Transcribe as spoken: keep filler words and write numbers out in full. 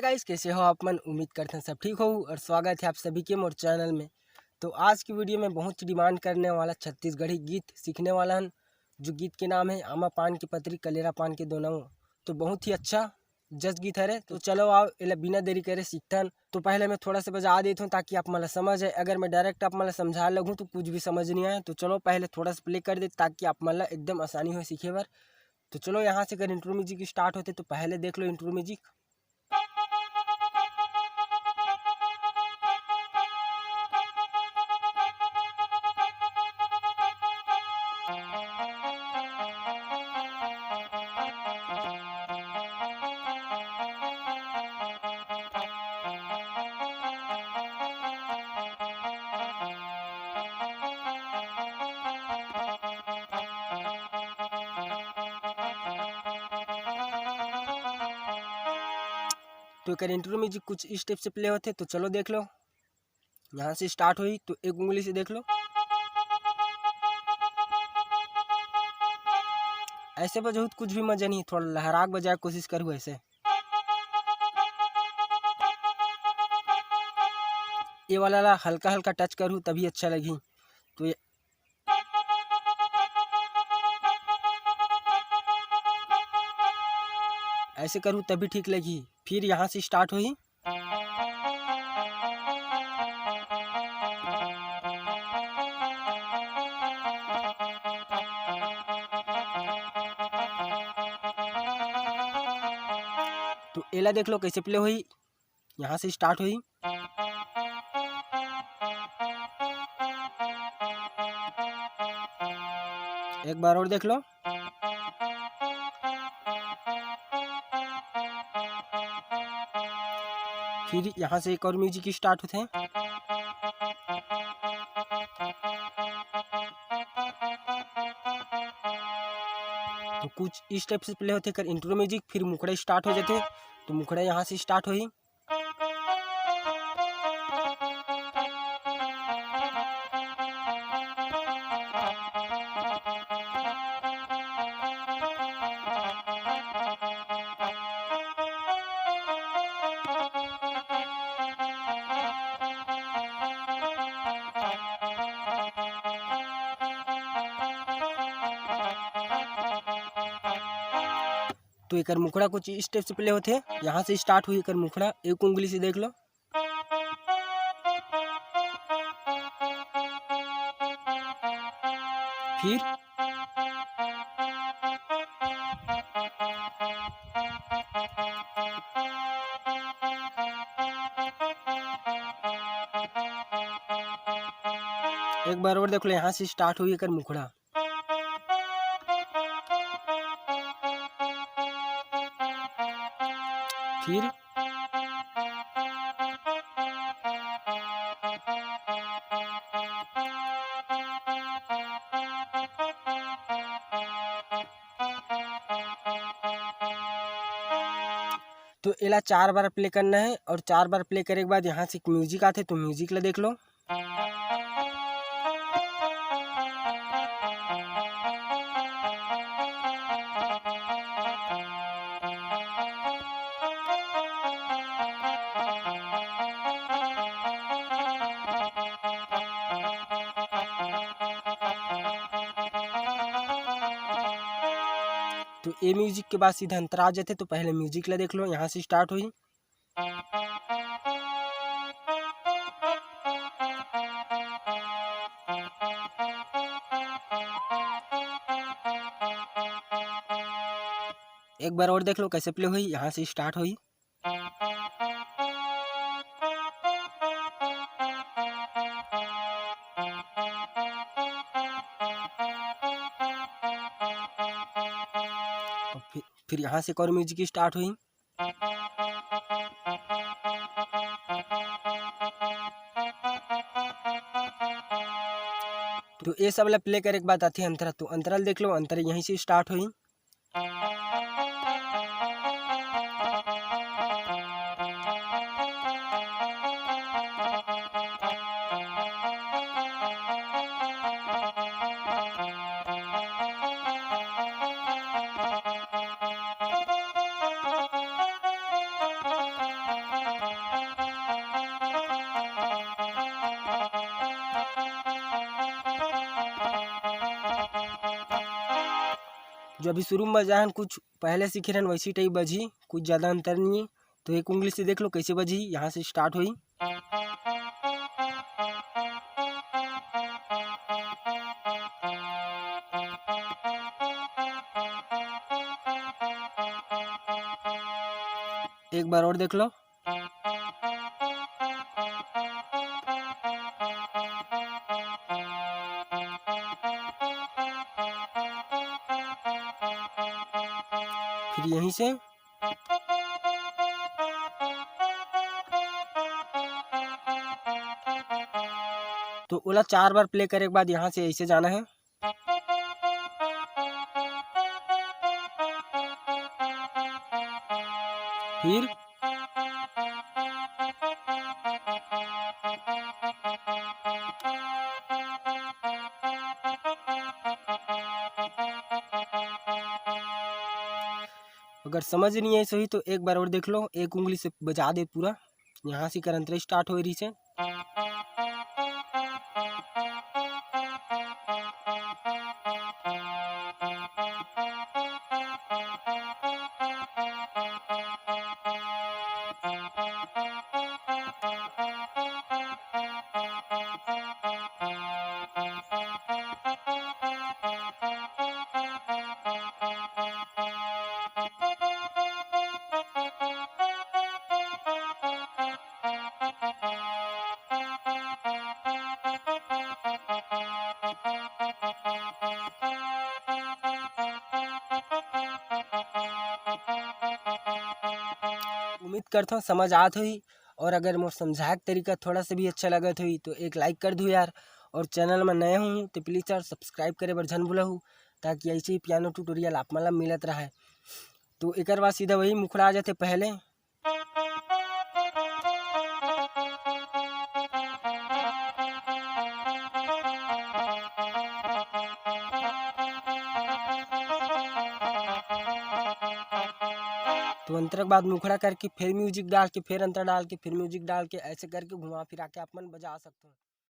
गाइस, कैसे हो आप मन? उम्मीद करथन सब ठीक हो और स्वागत है आप सभी के मोर चैनल में। तो आज की वीडियो में बहुत ही डिमांड करने वाला छत्तीसगढ़ी गीत सीखने वाला हन, जो गीत के नाम है आमा पान के पतरी, कलेरा पान के दोनों। तो बहुत ही अच्छा जस गीत हरे। तो चलो आओ, एला बिना देरी करे सीखथन। तो पहले मैं थोड़ा सा बजा देत हूँ ताकि आप मन ला समझ आए। अगर मैं डायरेक्ट आप मन ला समझा लगूँ तो कुछ भी समझ नहीं आए। तो चलो पहले थोड़ा सा प्ले कर दे ताकि आप मन ला एकदम आसानी हो सीखे बर। तो चलो, यहाँ से अगर इंट्रो म्यूजिक स्टार्ट होते तो पहले देख लो इंट्रो म्यूजिक। तो एकर इंट्रो म्यूजिक कुछ इस टाइप से प्ले होथे, तो चलो देख लो। यहाँ से स्टार्ट हुई तो एक उंगली से देख लो। ऐसे बजाहू तो कुछ भी मजा नहीं, थोड़ा लहरा के बजाए के कोशिश करू ऐसे। ये वाला ला हल्का हल्का टच करू तभी अच्छा लगी। तो ये ऐसे करू तभी ठीक लगी। फिर यहाँ से स्टार्ट हुई। तो एला देख लो कैसे प्ले हुई, यहाँ से स्टार्ट हुई। एक बार और देख लो। फिर यहाँ से एक और म्यूजिक स्टार्ट होते हैं। तो कुछ इस टाइप से प्ले होते कर इंट्रो म्यूजिक, फिर मुखड़ा स्टार्ट हो जाते। तो मुखड़ा यहाँ से स्टार्ट होही। तो एकर मुखड़ा कुछ इस टाइप से प्ले होथे। यहाँ से स्टार्ट हुई एकर मुखड़ा, एक उंगली से देख लो। फिर एक बार और देख लो, यहाँ से स्टार्ट हुई एकर मुखड़ा। फिर तो एला चार बार प्ले करना है और चार बार प्ले करे के बाद यहाँ से एक म्यूजिक आथे, तो म्यूजिक ला देख लो। तो ये म्यूजिक के बाद सीधा अंतरा आ जाते, तो पहले म्यूजिक ला देख लो, यहाँ से स्टार्ट हुई। एक बार और देख लो कैसे प्ले हुई, यहाँ से स्टार्ट हुई। फिर, फिर यहाँ से एक और म्यूजिक स्टार्ट हुई। तो ये सब ला प्ले करे के बाद आथे अंतरा, तो अंतरा ल देख लो, अंतरा यहीं से स्टार्ट हुई। जो अभी शुरू में बजाए हन, कुछ पहले सीखे रहन, वैसी टाइप बजही, कुछ ज़्यादा अंतर नहीं है। तो एक उंगली से देख लो कैसे बजही, यहाँ से स्टार्ट होई। एक बार और देख लो। फिर यहीं से तो ओला चार बार प्ले करे के बाद यहाँ से ऐसे जाना है। फिर अगर समझ नहीं आई सही तो एक बार और देख लो, एक उंगली से बजा दे पूरा। यहाँ से एकर अंतरा स्टार्ट होए रहिस हे। उम्मीद करथौं समझ आत होही, और अगर मोर समझाए के तरीका थोड़ा सा भी अच्छा लगत होही तो एक लाइक कर दू यार, और चैनल में नए हो तो प्लीज यार सब्सक्राइब करे बर झन भूलहू, ताकि ऐसे ही पियानो ट्यूटोरियल आप मन ला मिलत रहे। तो एकर बाद सीधा वही मुखड़ा आ जाथे पहले। तो अंतरा के बाद मुखड़ा करके फिर म्यूजिक डाल के, फिर अंतरा डाल के, फिर म्यूजिक डाल के, ऐसे करके घुमा फिरा के आप मन बजा सकते हो।